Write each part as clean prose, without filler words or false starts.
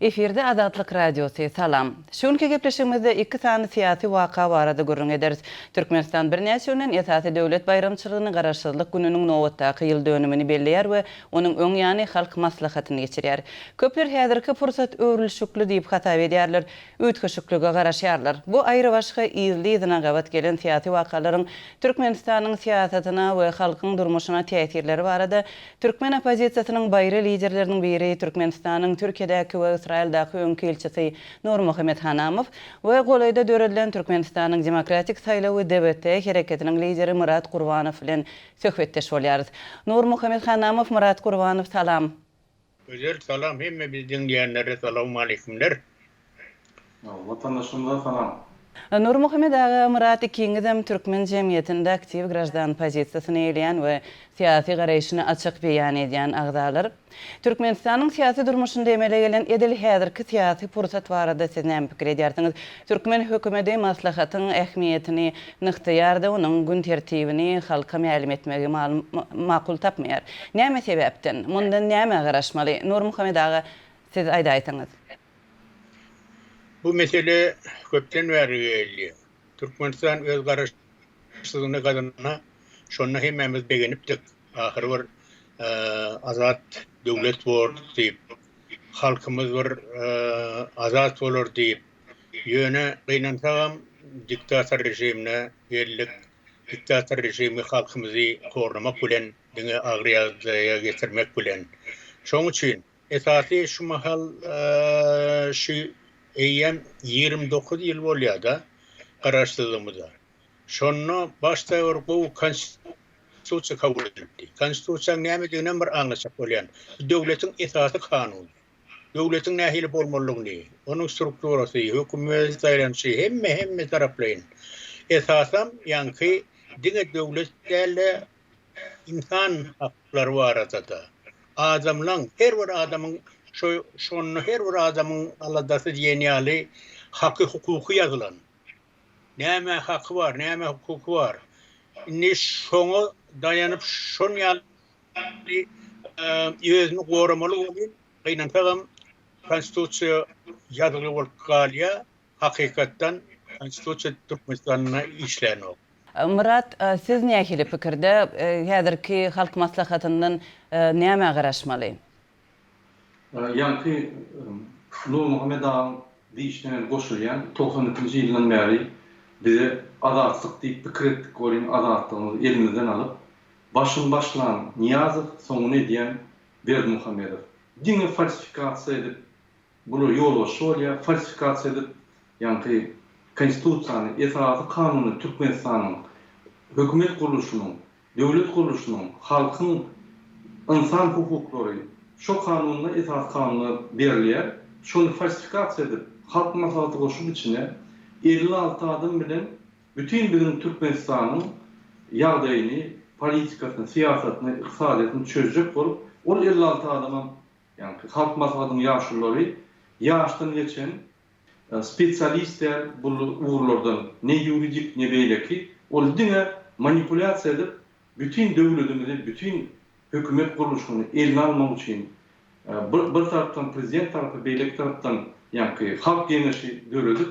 Efirde Azatlyk Radiosy, Salam. Şu günki gepleşigimizde iki sany syýasy waka barada gürrüň ederis. Türkmenistan birnäçe günden esasy döwlet baýramçylygyny Garaşsyzlyk gününiň nobatdaky ýyl dönümini belleýär we onuň öň ýany Halk Maslahatyny geçirýär. Köpler häzirki pursat öwrülişikli diýip hasap edýärler, üýtgeşiklige garaşýarlar. Bu aýrybaşga yzly-yzyna gabat gelen syýasy wakalaryň Türkmenistanyň syýasatyna we halkyň durmuşyna täsirleri barada Türkmen oppozisiýasynyň baýry liderleriniň biri, Türkmenistanyň Türkiýedäki we Ysraýyldaky öňki ilçisi Nurmuhammet Hanamow we golaýda döredilen Türkmenistanyň Demokratik saýlawy, DWT, hereketiniň lideri Myrat Gurbanow bilen söhbetdeş bolýarys. Nurmuhammet Hanamow, Myrat Gurbanow salam. Gözel salam hemme bizi diňleýänlere salowmaleýkimler. Watandaşymyza salam. Nurmuhammet aga Myrat ikiňizem türkmen jemgyýetinde aktiw graždan pozisiýasyny eýeleýän we syýasy garaýşyny açyk beýan edýän agzalar. Türkmenistanyň syýasy durmuşynda emele gelen edil häzirki syýasy pursat barada siz näme pikir edýärsiňiz? Türkmen hökümedi maslahatyň ähmiýetini nygtaýar-da onuň gün tertibini halka mälim etmegi makul tapmaýar. Näme sebäpden? Mundan nämä garaşmaly? Nurmuhammet aga siz aýdaýsaňyz. Bu mesele köpden bäri gelýär. Türkmenistan öz garaşsyzlygyny gazananda şonda hemmämiz begenipdik. Ahyry bir azat döwlet bordy diýip, halkymyz bir azat bolar diýip. Ýöne gynansagam diktator režimine geldik. Diktator režimi halkymyzy horlamak bilen, diňe agyr ýagdaýa getirmek bilen. Şonuň üçin Esasy şu mahal şu eýýäm 29 ýyl bolýar-da garaşsyzlygymyza. Şonda başda bir gowy konstitusiýa kabul edilipdi. Konstitusiýanyň nämediginem bir aňlatjak bolýan. Bu döwletiň esasy kanuny. Döwletiň nähili bolmalydygyny, onuň strukturasy, hökümet saýlanyşy hemme hemme taraplaýyn. Esasam ýaňky diňe döwlet däl-de ynsan haklary barada-da, adamlaň, her bir adamyň şo şonda her bir adamyň aladasy diýen ýaly haky-hukuky ýazylan. Nämä haky bar, nämä hukuky bar. Indi şoňa daýanyp şon ýaly özüni goramaly welin, gynansagam konstitusiýa ýazgyly bolup galýar, hakykatdan konstitusiýa Türkmenistanda işlänok. Myrat, siz nähili pikirde, häzirki Halk Maslahatyndan nämä garaşmaly? Ýaňky Nurmuhammet agaň diýişine men goşulýan. 92-nji ýyldan bäri bize azatlyk diýip pikir etdik welin azatlygymyzy elimizden alyp, başyny başlan Nyýazow, soňuny edýän Berdimuhamedow. Diňe falsifikasiýa edip Bular ýolbaşçy bolýar, falsifikasiýa edip, ýaňky Konstitusiýany, Esasy Kanuny Türkmenistanyň hökümet gurluşynyň, döwlet gurluşynyň, halkyň ynsan hukuklary şo kanunda, Esasy Kanunda berilýär. Şony falsifikasiýa edip, Halk Maslahaty goşup içine 56 adam bilen bütin biziň Türkmenistanyň ýagdaýyny, politikasyny, syýasatyny, ykdysadyýetini çözjek bolup, ol 56 adamam Ýaňky Halk Maslahatynyň ýaşululary ýaşdan geçen spesialist däl bul ugurlardan ne ýuridik ne beýleki ol diňe manipulýasiýa edip bütin döwledimizi bütin hökümet gurluşyny eline almak üçin bir bir tarapdan prezident tarapy beýleki tarapdan ýaňky halk geňeşi döredip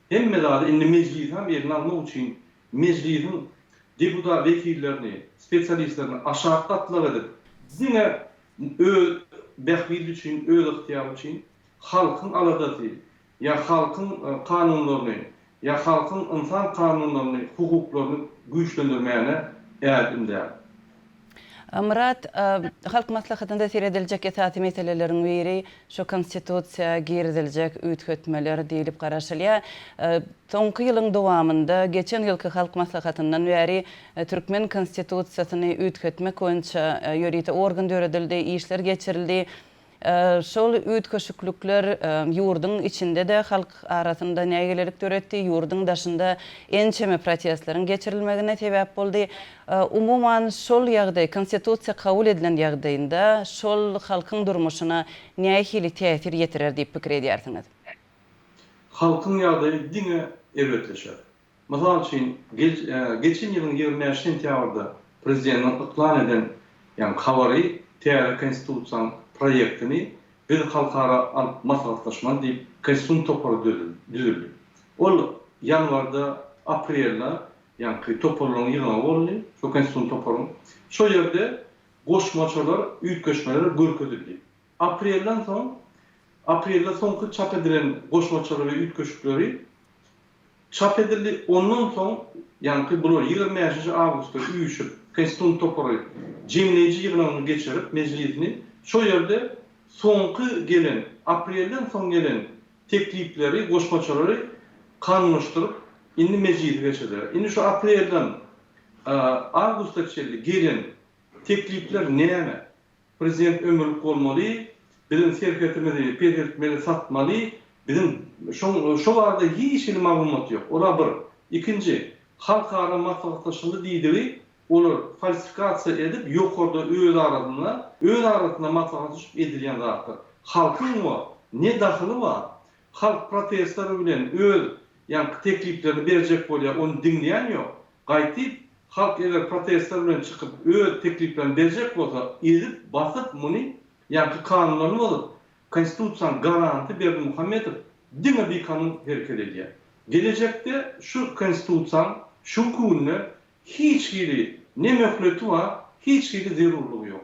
hemme zady indi mejlisam eline almak üçin mejlisiň deputat wekillerini spesialistlerini aşak gatlak edip diňe Öz bähbidi üçin, öz ygtyýary üçin halkyň aladasy ýa halkyň kanunlaryny ýa halkyň ynsan kanunlaryny, hukuklaryny güýçlendirmäne ädim däl. Myrat, Halk Maslahatynda serediljek esasy meseleleriň biri şu Konstitusiýa giriziljek üýtgetmeler diýlip garaşylýar. Soňky ýylyň dowamynda, geçen ýylky Halk Maslahatyndan bäri Türkmen Konstitusiýasyny üýtgetmek boýunça ýörite organ döredildi, işler geçirildi. Şol üýtgeşiklikler ýurduň içinde-de halk arasynda nägilelik döretdi, ýurduň daşynda ençeme protestleriň geçirilmegine sebäp boldy. Umuman, şol ýagdaý, Konstitusiýa kabul edilen ýagdaýynda şol halkyň durmuşyna nähili täsir ýetirer diýip pikir edýärsiňiz? Halkyň ýagdaýy diňe erbetleşer. Mysal üçin, geçen ýylyň 25 sentýabrda prezidentiň yklan eden, ýagny habary, täze Konstitusiýanyň proýektini. Biz halkara alyp maslahatlaşmaly diýip, Konstitusion topary düzüldi. Ol ýanwarda, aprelde ýaňky toparlaryň ýygnagy boldy, şo Konstitusion toparyň. Şo ýerde goşmaçalar, üýtgeşmeler görkezildi. Aprelden soň, aprelde soňky çap edilen goşmaçalar we üýtgeşikleri çap edildi. Ondan soň, ýaňky bular 25 nji awgustda üýşüp, Konstitusion topary jemleýji ýygnagyny geçirip, mejlisini, şo ýerde soňky gelen, aprelden soň gelen teklipleri, goşmaçalary kanunlaşdyryp, indi mejlise geçirdiler. Indi şu aprelden awgusta çenli gelen teklipler näme? Prezident ömürlik bolmaly, biziň serhetimizi peseltmeli, satmaly, biziň şoň şo barada hiç hili maglumat ýok. Ola bir. Ikinji, halkara maslahatlaşyldy diýdigi, olar falsifikasiýa edip ýokarda öz arasynda, öz arasynda maslahatlaşyp edilýän zatlar. Halkyň muňa ne dahyly bar? Halk protestler bilen öz ýaňky tekliplerini berjek bolýar, ony diňleýän ýok. Gaýtyp, halk eger protestler bilen çykyp öz tekliplerini berjek bolsa, ezip, basyp muny, ýaňky kanunlaryny bozup, Konstitusiýanyň garanty Berdimuhamedow diňe bikanun hereket edýär. Gelejekde şu Konstitusiýaň şu günde hiç hili ne möhleti bar, hiç hili zerurlygy ýok.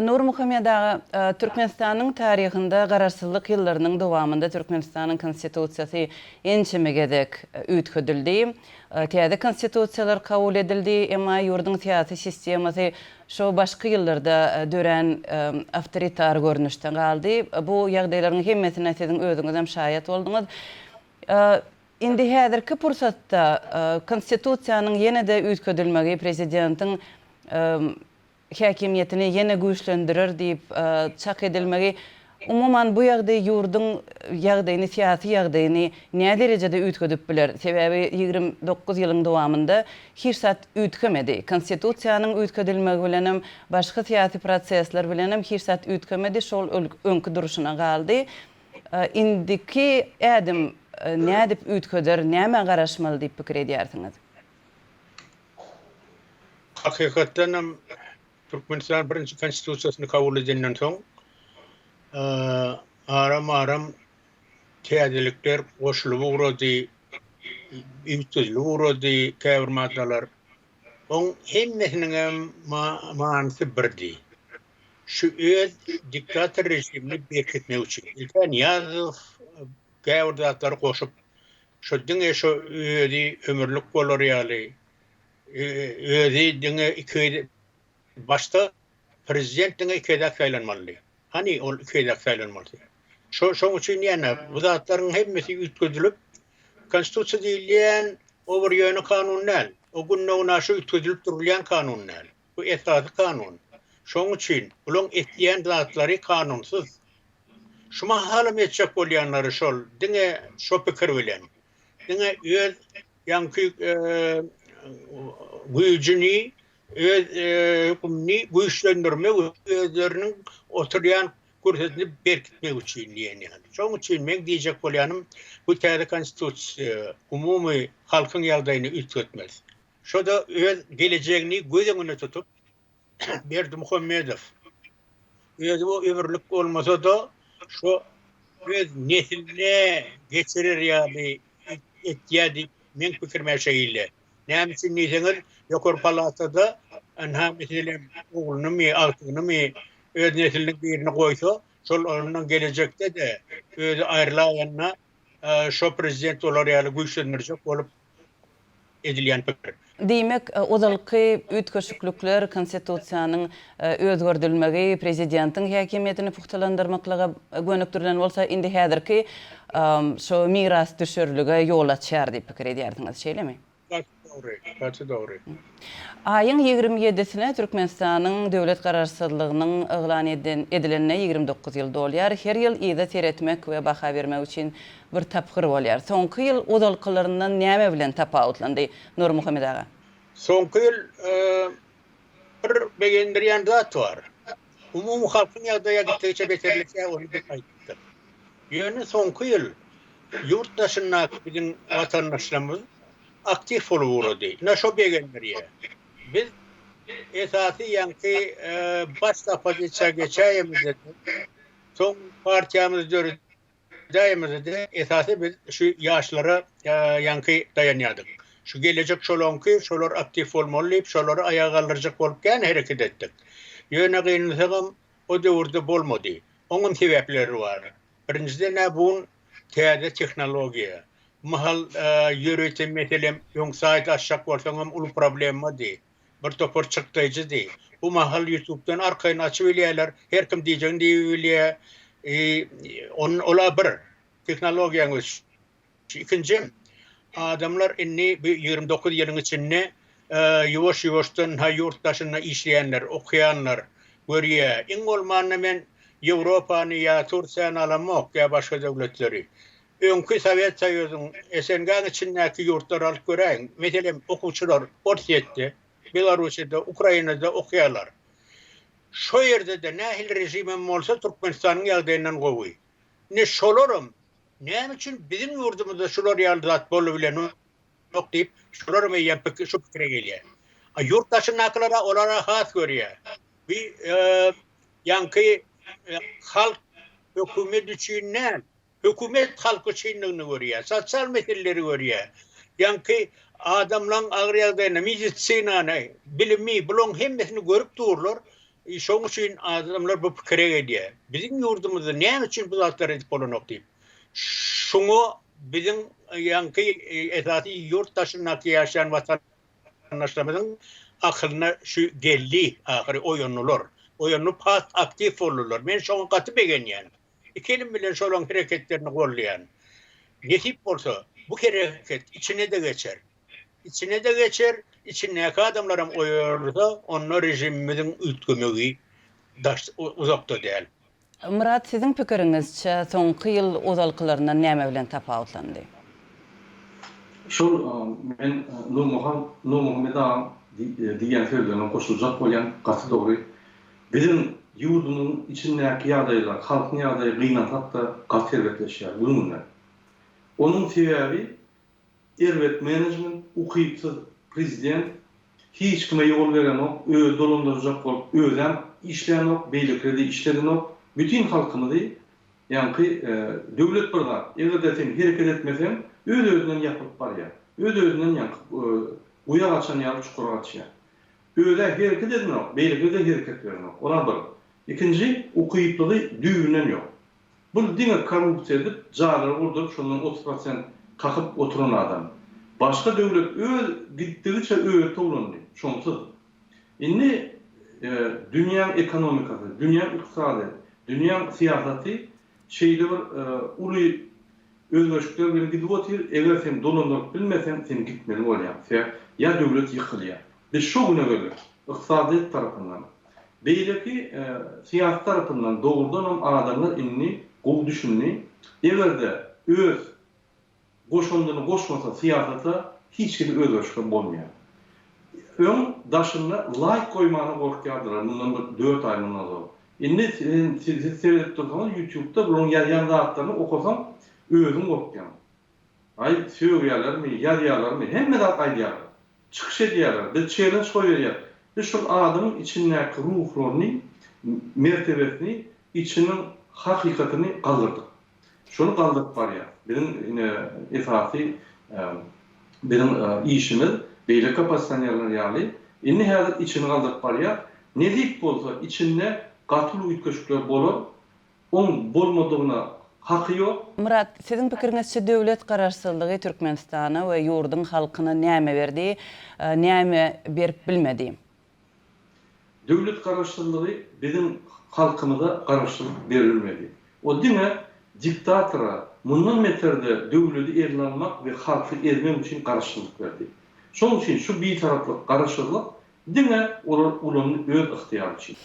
Nurmuhammet aga, Türkmenistanyň taryhynda Garaşsyzlyk ýyllarynyň dowamynda Türkmenistanyň Konstitusiýasy ençeme gezek üýtgedildi. Täze Konstitusiýalar kabul edildi, emma ýurduň syýasy sistemasy şo başky ýyllarda dörän awtoritar görnüşde galdy. Bu ýagdaýlaryň hemmesine siziň özüňizem şaýat bolduňyz. Indi häzirki pursatda Konstitusiýanyň ýene-de üýtgedilmegi prezidentiň häkimiýetini ýene güýçlendirer diýip çak edilmegi, umuman bu ýagdaý ýurduň ýagdaýyny, syýasy ýagdaýyny näderejede üýtgedip biler? Sebäbi 29 ýylyň dowamynda hiç zat üýtgemedi. Konstitusiýanyň üýtgedilmegi bilenem, başga syýasy prosesler bilenem hiç zat üýtgemedi, şol öňki durşuna galdy. Indiki ädim nädip üýtgeder, nämä garaşmaly diýip pikir edýärsiňiz? Hakykatdan hem Türkmenistan birinji konstitusiýasyny kabul edenden soň aram-aram täzelikler goşulyp ugrady, üýtgedilip ugrady käbir maddalar. Oň hemmesiniň hem manysy birdi. Şu öz diktator režimini berkitmek üçin. Ilk-ä Nyýazow käbir zatlary goşup, şo diňe şo özi ömürlik bolar ýaly, özi diňe iki başda prezident diňe iki gezek saýlanmalydy. Hany ol iki gezek saýlanmalysy? Şo şoň üçin ýene bu zatlaryň hemmesi üýtgedilip, konstitusiýa diýilýän o bir ýöne kanun däl. O günde-günaşa üýtgedilip durulýan kanun däl. Bu esasy kanun. Şoň üçin bulaň etýän zatlary kanunsyz. Şu mahalam etjek bolýanlary şol, diňe şo pikir bilen. Diňe öz ýaňky güýjüni, öz hökümini güýçlendirmek, özleriniň oturýan kürsüsini berkitmek üçin diýen ýaly. Şoň üçin meň diýjek bolýanym bu täze konstitusiýa umumy halkyň ýagdaýyny üýtgetmez. Şo-da öz gelejegini göz öňünde tutup, Berdimuhamedow özi bu ömürlik bolmasa-da, şo öz nesline geçirer ýaly etýär diýip, meň pikirim-ä şeýle. Näme üçin diýseňiz, ýokary palatada ynha, meselem, oglunymy, agtygynymy, öz nesliniň birini goýsa, şol ondan gelejekde-de özi aýrylaýanda şo prezident bolar ýaly güýçlendirjek bolup edilýän pikir. Diýmek, ozalky üýtgeşiklikler, Konstitusiýanyň özgerdilmegi prezidentiň häkimiýetini pugtalandyrmaklyga gönükdirilen bolsa, indi häzirki şu mirasdüşerlige ýol açýar diýip pikir edýärsiňiz, şeýlemi? Gaty dogry, gaty dogry. Aýyň 27-sine Türkmenistanyň döwlet Garaşsyzlygynyň yglan edilenine 29 ýyl dolýar. Her ýyl yza seretmek we baha bermek üçin bir tapgyr bolýar. Soňky ýyl ozalkylaryndan näme bilen tapawutlandy, Nurmuhammet aga? Soňky ýyl bir begendirýän zat bar. Umumy halkyň ýagdaýy gitdigiçe beterleşýär, ony biz aýtdyk. Ýöne soňky ýyl ýurt daşyndaky biziň watandaşlarymyz aktiw bolup ugrady. Ine şo begendirýär. Biz esasy ýaňky baş opozisiýa geçäýemizde-de. Soň partiýamyzy döredäýemizde esasy biz şu ýaşlara ýaňky daýanýardyk. Şu gelejek şolaňky, şolar aktiw bolmaly diýip, şolary aýaga galdyrjak bolup kän hereket etdik. Ýöne gynansagam o döwürde bolmady. Oňam sebäpleri bar. Birinjiden-ä bu täze tehnologiýa. Bu mahal ýörite meselem öň saýt açjak bolsaňam uly problemmady. Bir topar çykdaýjydy. Bu mahal ýutubdan arkaýyn açybilýärler, her kim diýjegini diýibilýär. Ol-a bir, tehnologiýaň ösüşi. Ikinji, adamlar indi bu 29 ýylyň içinde ýuwaş-ýuwaşdan ha ýurt daşynda işleýänler, okaýanlar görýär. Iň bolmanda men Ýewropany ýa Tursiýany alamok ýa başga döwletleri. Öňki Sowet Soýuzyň, SNG-niň içindäki ýurtlary alyp göräýiň. Meselem, okuwçylar Orsýetde, Belarussiýada, Ukrainada okaýarlar. Şo ýerde-de nähili režimem bolsa Türkmenistanyň ýagdaýyndan gowy. Indi şolaram Näme üçin biziň ýurdumyzda şular ýaly zat bolubilenok diýip, şolaram eýýäm şu pikire gelýär. A ýurt daşyndakylar-a olar-a has görýär. Bu ýaňky halk hökümet üçin däl, hökümet halk üçindigini görýär. Sosial meseleleri görýär. Ýaňky adamlaň agyr ýagdaýyny, medisinany, bilimi, bulaň hemmesini görüp durlar. Şoň üçin adamlar bu pikire gelýär. Biziň ýurdumyzda näme üçin bu zatlary edip bolanok diýip. Şuňa biziň ýaňky esasy ýurt daşyndaky ýaşaýan watandaşlarymyzyň akylyna şu geldi ahyry oýandylar. Oýanyp has aktiw boldular. Men şoňa gaty begenýän. Iki elim bilen şolaň hereketlerini goldaýan. Nesip bolsa bu hereket içine-de geçer. Içine-de geçer, içindäki adamlaram oýarsa, onda režimimiziň üýtgemegi daş uzakda däl. Myrat, siziň pikiriňizçe, soňky ýyl ozalkylaryndan näme bilen tapawutlandy? Şol men Nurmuhan Nurmuhammet agaň diýýän sözlerine goşuljak bolýan, gaty dogry. Biziň ýurdumyzyň içindäki ýagdaýlar, halkyň ýagdaýy gynansak-da gaty erbetleşýär gün-günden. Onuň sebäbi Erbet menejment, ukypsyz prezident, hiç kime ýol berenok, özi dolandyrjak bolup özem işlänok, beýlekilerde işledenok, bütin halkymyzy ýaňky döwlet bir zat, egerde sen hereket etmeseň öz özünden ýapylyp barýar, öz özünden ýaňky guýa gaçan ýaly çukura gaçýar. Özä hereket edenok, beýlekilerde hereket berenok, ola bir. Ikinji ukyplygy düýbünden ýok. Bul diňe korrupsiýa edip jaýlary gurduryp şondan 30 prosent kakyp oturan adam. Başga döwlet öz gitdigiçe özi towlandy. Şonsuz. Indi dünýäň ekonomikasy, dünýäň ykdysady, dünýäň syýasaty şeýle bir uly özgerişlikler bilen gidip otyr, eger sen dolandyryp bilmeseň sen gitmeli bolýaň. Sebäp ýa döwlet ýykylýar. Biz şo güne geldik. Ykdysadyýet tarapyndan. Beýleki syýasy tarapyndan dogrudanam adamlar indi gowy düşündi. Eger-de öz goşandyny goşmasa syýasata hiç hili özgerişlik bolmaýar. Öň daşynda laýk goýmana gorkýardylar mundan bir dört aý mundan ozal. Indi siz seredip dursaňyz ýutubda bularyň ýazýan zatlaryny okasaň özüň gorkýaň. Aý sögýälermi, ýazýalarmy, hemme zat aýdýarlar. Çykyş edýärler. Biz çellenç goýberýäs. Biz şol adamyň içindäki ruhlaryny, mertebesini, içiniň hakykatyny galdyrdyk. Şony galdyryp barýas. Biziň ine esasy biziň işimiz beýleki oppozisionerler ýaly indi häzir içini galdyryp barýas. Nesip bolsa içinde gaty uly üýtgeşikler bolar. Oň bolmadygyna haky ýok. Myrat, siziň pikiriňizçe döwlet garaşsyzlygy Türkmenistana we ýurduň halkyna näme berdi, näme berip bilmedi? Döwlet garaşsyzlygy biziň halkymyza garaşsyzlyk berilmedi. O diňe diktatora mundan beter-de döwledi eline almak we halky ezmek üçin garaşsyzlyk berdi. Şonuň üçin şu bitaraplyk, garaşsyzlyk Diňe olar ulandy öz ygtyýary üçin.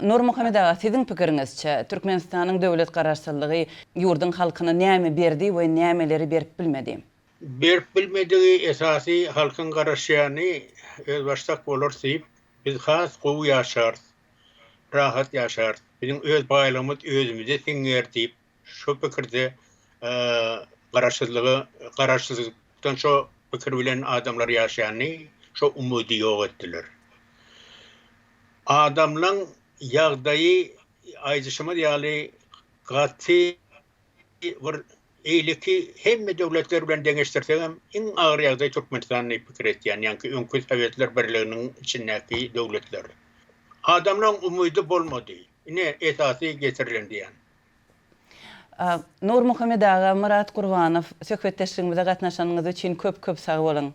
Nurmuhammet aga, siziň pikiriňizçe, Türkmenistanyň döwlet garaşsyzlygy ýurduň halkyna näme berdi we nämeleri berip bilmedi? Berip bilmedigi esasy halkyň garaşýany özbaşdak bolarys diýip, biz has gowy ýaşarys, rahat ýaşarys, biziň öz baýlygymyz özümize siňer diýip, Şo pikirde garaşsyzlyga garaşsyzlykdan şo pikir bilen adamlar ýaşaýandy, şo umydy ýok etdiler. Adamlaň ýagdaýy aýdyşymyz ýaly. Gaty bir eýleki hemme döwletler bilen deňeşdirsegem iň agyr ýagdaý Türkmenistan diýip pikir etýän, ýaňky öňki Sowetler Birliginiň içindäki döwletler. Adamlaň umydy bolmady. Ine esasy getirilen diýen. Nurmuhammet aga, Myrat Gurbanow söhbetdeşligimize gatnaşanyňyz üçin köp köp sag boluň.